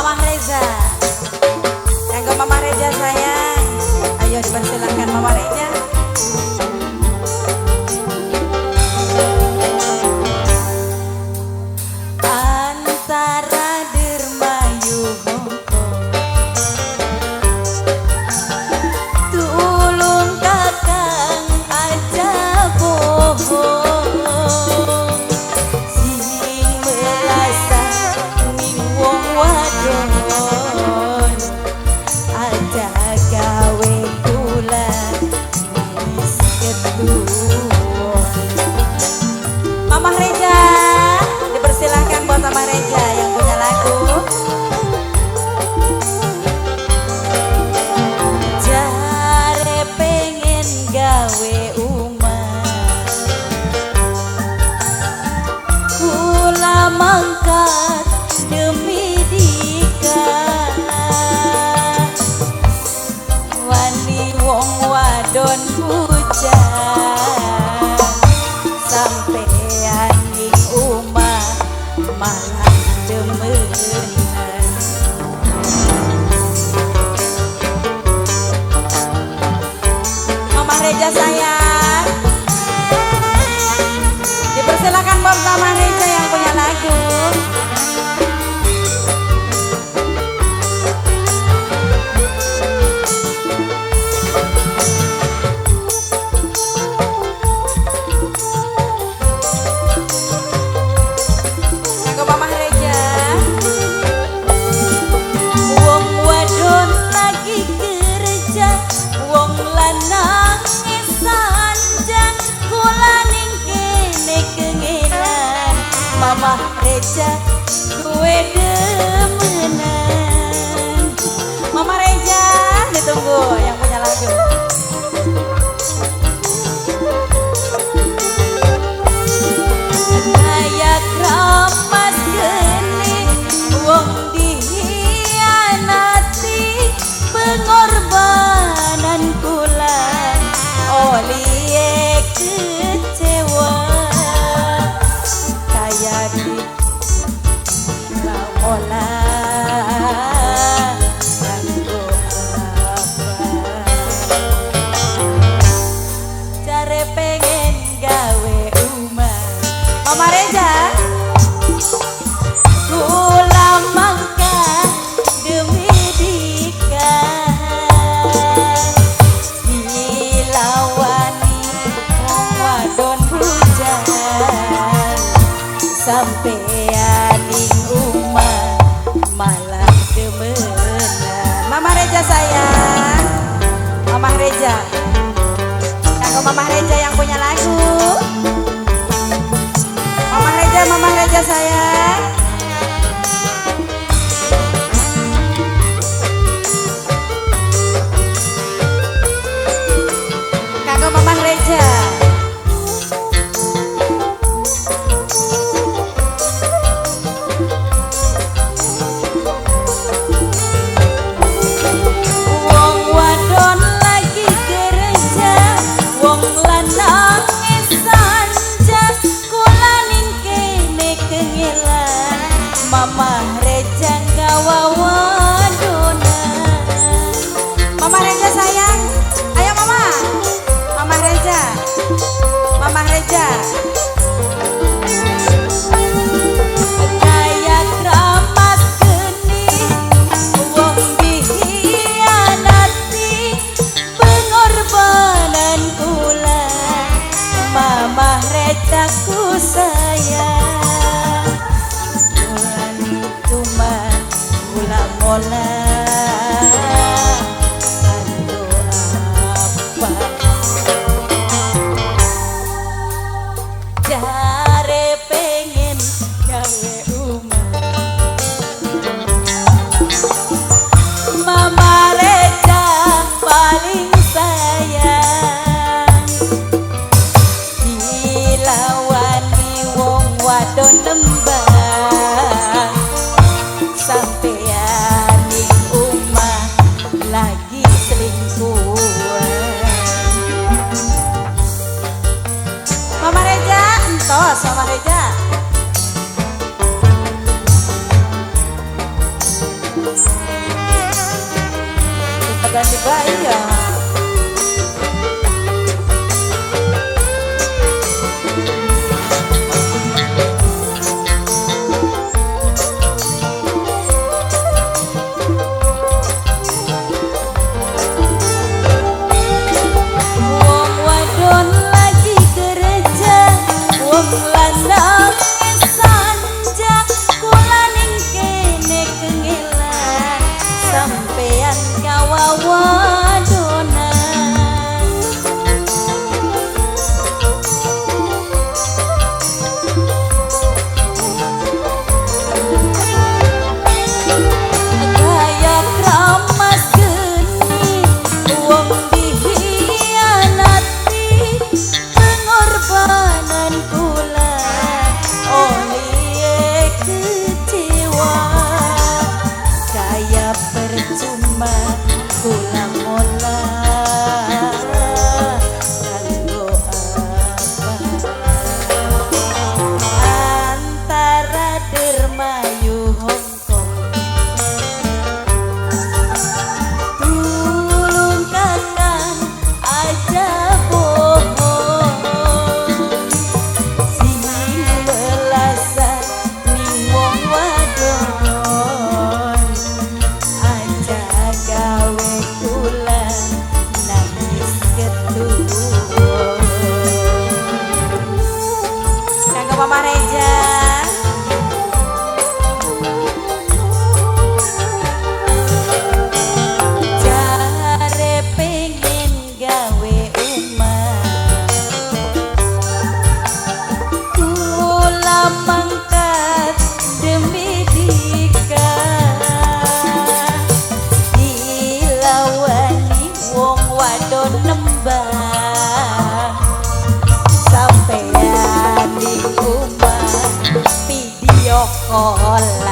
Mama Reza. Kanggo Mama Reza sayang. Ayo dipersilahkan Mama Reza. Antara Dermayu Hongkong, tulung kakang aja bohong, sing melasah ning wong wadon aja gawe kula wis ketuwon. Mama Reza, dipersilahkan buat Mama Reza yang punya lagu. Jare pengen gawe umah, kula mangkat demi dika, wani wong wadon hujan, sampean ning omah malah demenan. Mama Reza sayang, dipersilakan buat Mama Reza yang punya lagu. Kanggo Mama Reza. Wong wadon lagi kerja, wong lanang sanjang, kula ning kene kengenan. Mama Reza gue demenan. Mama Reza ditunggu yang punya lagu. Kayak kramas geni, wong dihianati, pengorbanan kula oliye kecewa. Kayak di olah kanggo apa, jare pengen gawe umah. Mama Reza, kula mangkat demi dika, dilawani wong wadon hujan, sampean ning omah malah demenan. Mama Reza sayang, Mama Reza, kanggo Mama Reza yang punya lagu. Mama Reza, Mama Reza sayang. Kanggo Mama Reza. Wong wadon lagi kerja, wong lanang sanjang, kula ning kene kengelan. Kita ganti bayi ya. Wong wadon lagi kerja, wong lanang sanja, kula ning kene kengelan, sampean kawawadonan. Kaya kramas geni, wong dihianati, pengorbanan kula oleh kecewa. Kaya percuma kula mola, kanggo apa? Antara Dermayu Hongkong, tulung kakang aja bohong, sing welasan ning wong wadon, aja gawe kula nangis ketuwon. Kanggo Mama Reja. Jare pengen gawe omah, kula mangkat demi dika, dilawani wong wadon nembang, sampean di omah video call.